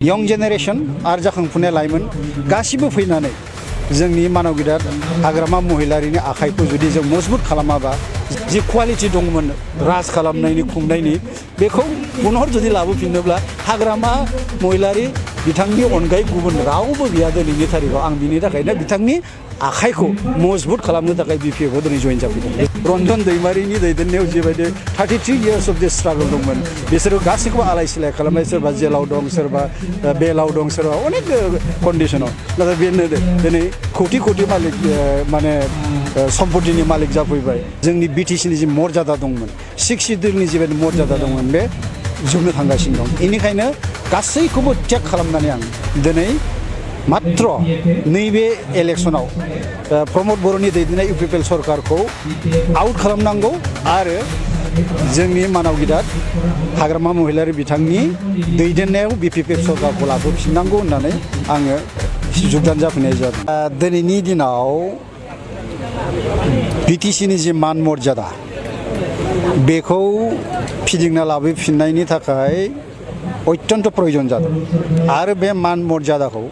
Young generation आरो जाखांफुनाय लाइमोन गासिबो फैनानै जोंनि मानव गिदिर हाग्रामा महिलारिनि आखाइखौ जुदि जों मजबुत खालामाबा जि क्वालिटी दंमोन राज खालामनायनि खुंनायनि बेखौ पुनः जुदि लाबोफिननोब्ला हाग्रामा महिलारि बिथांनि अनगायै गुबुन रावबो गैया दिनैनि तारिखाव आं बिनि थाखायनो बिथांनि आखाइखौ मजबुत खालामनो थाखाय बिपिएफआव दिनै जइन जाफैदों रन्जन दैमारिनि दैदेननायाव जिबायदि 33 years of this struggle दंमोन बिसोरो गासैखौबो आलाय सिलाय खालामबाय सोरबा जेलाव दं सोरबा बेलाव दं सोरबा अनेक कन्डिशनाव नाथाय बेनो दिनै कोटि कोटि मालिक माने सम्पतिनि मालिक जाफैबाय जोंनि बिटिसिनि जि मर्यादा दंमोन 6 शिड्युलनि जिबायदि मर्यादा दंमोन बे जोबनो थांगासिनो दं बेनिखायनो गासैखौबो चेक खालामनानै आं दिनै मात्र नैबे इलेक्शनाव प्रमोद बर'नि दैदेननाय इउपिपिएल सरकारखौ आउट खालामनांगौ आरो जोंनि मानव गिदिर हाग्रामा महिलारि बिथांनि दैदेननायाव बिपिएफ सरकारखौ लाबोफिननांगौ होननानै आङो जुगदान जाफैनाय जादों दिनैनि दिनाव बिटिसिनि जि मान मर्यादा बेखौ फिदिंना लाबोफिननायनि थाखाय अत्यन्त प्रयोजन जादों आरो बे मान मर्यादाखौ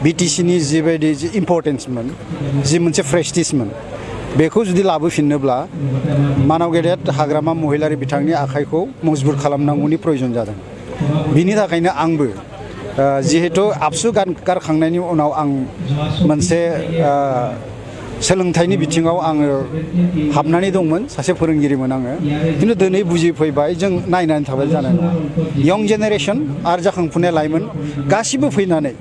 बिटिसिनि जिबायदि जि इम्पर्टेन्समोन जि मोनसे प्रेस्टिजमोन बेखौ जुदि लाबोफिननोब्ला मानव गेदेर हाग्रामा महिलारि बिथांनि आखाइखौ मजबुत खालामनांगौनि प्रयोजन जादों बिनि थाखायनो आंबो जिहेतु आबसु गारखांनायनि उनाव आं मोनसे सोलोंथाइनि बिथिङाव आङो हाबनानै दंमोन सासे फोरोंगिरिमोन आङो खिन्थु दिनै बुजिफैबाय जों नायनानै थाबाय जानाय नङा यंग जेनेरेशन आरो जाखांफुनाय लाइमोन गासिबो फैनानै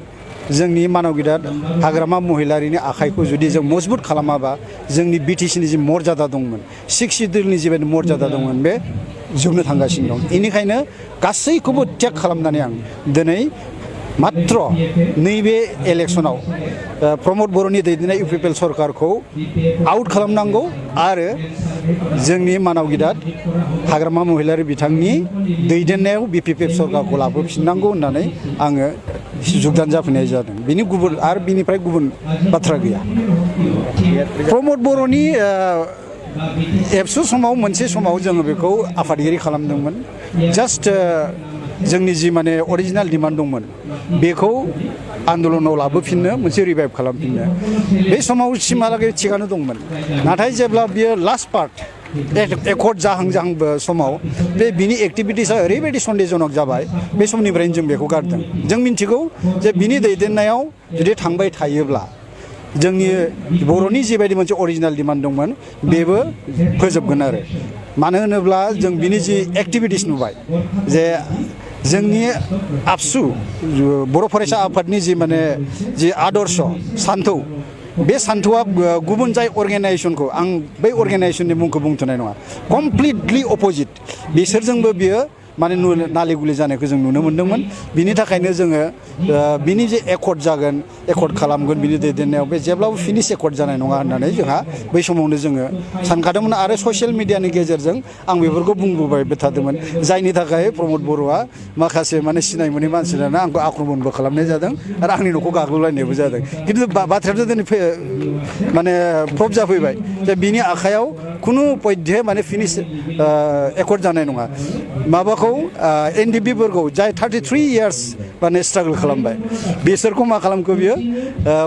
जोंनि मानव गिदिर हाग्रामा महिलारिनि आखाइखौ जुदि जों मजबुत खालामाबा जोंनि बिटिसिनि जि मर्यादा दंमोन 6 शिड्युलनि जिबायदि मर्यादा दंमोन बे जोबनो थांगासिनो दं बेनिखायनो गासैखौबो चेक खालामनानै आं दिनै मात्र नैबे इलेक्शनाव प्रमोद बर'नि दैदेननाय इउपिपिएल सरकारखौ आउट खालामनांगौ आरो जोंनि मानव गिदिर हाग्रामा महिलारि बिथांनि दैदेननायाव बिपिएफ सरकारखौ लाबोफिननांगौ होननानै आङो जुगदान जाफैनाय जादों बिनि गुबुन आरो बिनिफ्राय गुबुन बाथ्रा गैया प्रमोद बर'नि एबसु समाव मोनसे समाव जोङो बेखौ आफादगिरि खालामदोंमोन जास्ट जोंनि जि माने अरिजिनेल डिमान्ड दंमोन बेखौ आन्दलनाव लाबोफिननो मोनसे रिभाइभ खालामफिननो बे समाव सिमहालागै थिगानो दंमोन नाथाय जेब्ला बियो लास्ट पार्ट एकर्ड जाहां समाव बिनि एक्टिभिटिसा ओरैबायदि सन्देहजनक जाबाय बे समनिफ्रायनो जों बेखौ गारदों जों मिन्थिगौ जे बिनि दैदेननायाव जुदि थांबाय थायोब्ला जोंनि बर'नि जिबायदि मोनसे अरिजिनेल डिमान्ड दंमोन बेबो फोजोबगोन आरो मानो होनोब्ला जों बिनि जि एक्टिभिटिस नुबाय जे जोंनि आबसु बर' फरायसा आफादनि जि माने जि आदर्श सान्थौ बे सान्थौआ गुबुन जाय अर्गेनाइजेसनखौ आं बै अर्गेनाइजेसननि मुंखौ बुंथ'नाय नङा कमप्लिटलि अपोजिट बिसोरजोंबो बियो माने नाले गुले जानायखौ जों नुनो मोन्दोंमोन बिनि थाखायनो जोङो बिनि जे एकर्ड जागोन एकर्ड खालामगोन बिनि दैदेननायाव बे जेब्लाबो फिनिश एकर्ड जानाय नङा होननानै जोंहा बै समावनो जोङो सानखादोंमोन आरो ससियेल मिडियानि गेजेरजों आं बेफोरखौ बुंबोबाय थादोंमोन जायनि थाखाय प्रमोद बर'आ माखासे माने सिनाय मोनै मानसिफोरानो आंखौ आक्रमणबो खालामनाय जादों आरो आंनि न'खौ गाग्लोबलायनायबो जादों खिन्थु बाथ्रायाथ' दिनै माने प्रुफ जाफैबाय जे बिनि आखायाव खुनु पयध्य माने फिनिश एकर्ड जानाय नङा माबाखौ एनडिपिफोरखौ जाय 33 years माने स्ट्रागल खालामबाय बिसोरखौ मा खालामखो बियो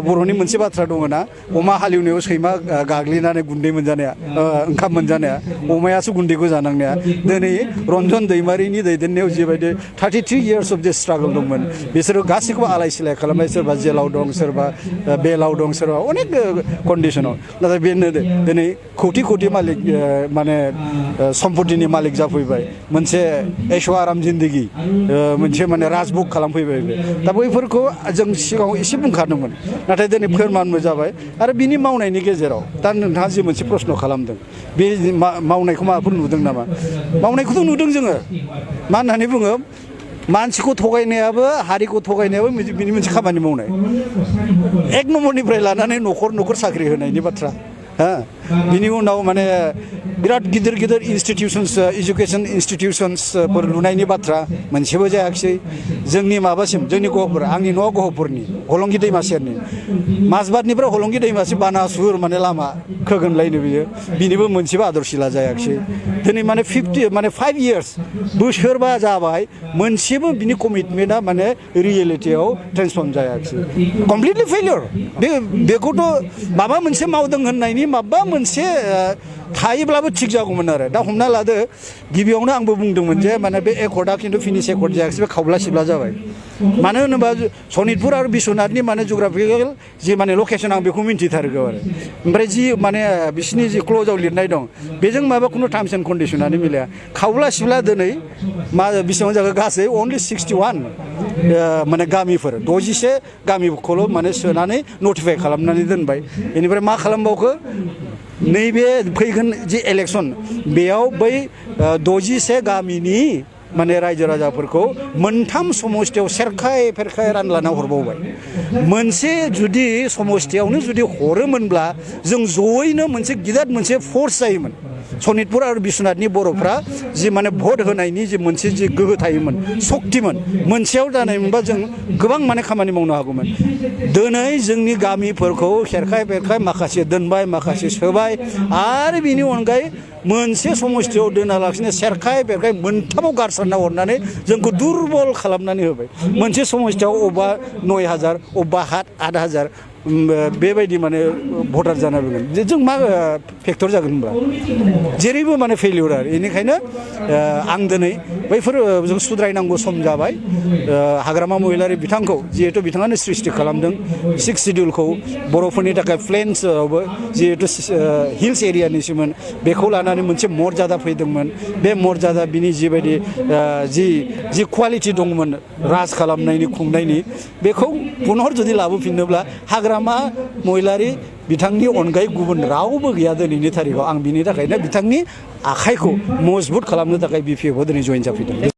बर'नि मोनसे बाथ्रा दङ ना अमा हालेवनायाव सैमा गाग्लिनानै गुन्दै मोनजानाया ओंखाम मोनजानाया अमायासो गुन्दैखौ जानांनाया दिनै रन्जन दैमारिनि दैदेननायाव जिबायदि 33 years of this स्ट्रागल दंमोन बिसोरो गासैखौबो आलाय सिलाय खालामबाय सोरबा जेलाव दं सोरबा बेलाव दं सोरबा अनेक कन्डिशनाव नाथाय बेनो दिनै कोटि कोटि मालिक माने सम्पतिनि मालिक जाफैबाय मोनसे ऐशो आराम जिन्दगी मोनसे माने राजभोग खालामफैबाय बे दा बैफोरखौ जों सिगाङाव एसे बुंखादोंमोन नाथाय दिनै फोरमानबो जाबाय आरो बिनि मावनायनि गेजेराव दा नोंथाङा जि मोनसे प्रश्न खालामदों बे मावनायखौ माबाफोर नुदों नामा मावनायखौथ' नुदों जोङो मा होननानै बुङो मानसिखौ थगायनायाबो हारिखौ थगायनायाबो बिनि मोनसे खामानि मावनाय एक नम्बरनिफ्राय लानानै न'खर साख्रि होनायनि बाथ्रा बिनि उनाव माने बिराद गिदिर गिदिर इन्स्टिटिउसन्स एजुकेशन इन्स्टिटिउसन्सफोर लुनायनि बाथ्रा मोनसेबो जायाखिसै जोंनि माबासिम जोंनि गहपुर आंनि न'आ गहपुरनि हलंगि दैमा सेरनि माजबादनिफ्राय हलंगि दैमासिम बानासुर माने लामा खोगोनलायनो बियो बिनिबो मोनसेबो आदर्शिला जायाखिसै दिनै माने 5 years बोसोरबा जाबाय मोनसेबो बिनि कमिटमेन्टआ माने रियेलिटियाव ट्रेन्सफर्म जायाखिसै कमप्लिटलि फेलियर बेखौथ' माबा मोनसे मावदों होननायनि माबा मोनसे थायोब्लाबो थिग जागौमोन आरो दा हमना लादो गिबियावनो आंबो बुंदोंमोन जे माने बे एकर्डआ खिन्थु फिनिश एकर्ड जायाखिसै बे खावब्ला सिब्ला जाबाय मानो होनोबा सनितपुर आरो बिश्वनाथनि माने जिअग्राफिकेल जि माने लकेसन आं बेखौ मिन्थिथारगौ आरो ओमफ्राय जि माने बिसिनि जि क्ल'जआव लिरनाय दं बेजों माबा खुनु टार्म्स एन्ड कन्डिसनानो मिलाया खावब्ला सिब्ला दिनै मा बेसेबां जागोन गासै अनलि 61 माने गामिफोर 66 गामिखौल' माने सोनानै नटिफाइ खालामनानै दोनबाय बेनिफ्राय मा खालामबावखो नैबे फैगोन जि इलेक्सन बेयाव बै 61 गामिनि माने रायजो राजाफोरखौ मोनथाम समस्थियाव सेरखाय फेरखाय रानलाना हरबावबाय मोनसे जुदि समस्थियावनो जुदि हरोमोनब्ला जों जयैनो मोनसे गिदिर मोनसे फर्स जायोमोन सनितपुर आरो बिश्वनाथनि बर'फ्रा जि माने भट होनायनि जि मोनसे जि गोहो थायोमोन सक्तिमोन मोनसेयाव जानायमोनबा जों गोबां माने खामानि मावनो हागौमोन दिनै जोंनि गामिफोरखौ खेरखाय बेरखाय माखासे दोनबाय माखासे सोबाय आरो बिनि अनगायै मोनसे समस्थियाव दोनालासिनो सेरखाय बेरखाय मोनथामाव गारसारना हरनानै जोंखौ दुरबल खालामनानै होबाय मोनसे समस्थियाव अबेबा 9000 अबेबा 8000 बेबायदि माने भटार जाना फैगोन जों मा फेक्टर जागोन होनबा जेरैबो माने फेलियर आरो बेनिखायनो आं दिनै बैफोर जों सुद्रायनांगौ सम जाबाय हाग्रामा महिलारि बिथांखौ जिहेतु बिथाङानो सृष्टि खालामदों 6 शिडिउलखौ बर'फोरनि थाखाय प्लेन्सआवबो जिहेतु हिल्स एरियानिसोमोन बेखौ लानानै मोनसे मर्यादा फैदोंमोन बे मर्यादा बिनि जिबायदि जि क्वालिटि दंमोन राज खालामनायनि खुंनायनि बेखौ पुनः जुदि लाबोफिननोब्ला हाग्रामा महिलारि बिथांनि अनगायै गुबुन रावबो गैया दिनैनि थारिखआव आं बिनि थाखायनो बिथांनि आखाइखौ मजबुत खालामनो थाखाय BPF आव दिनै जइन जाफैदों।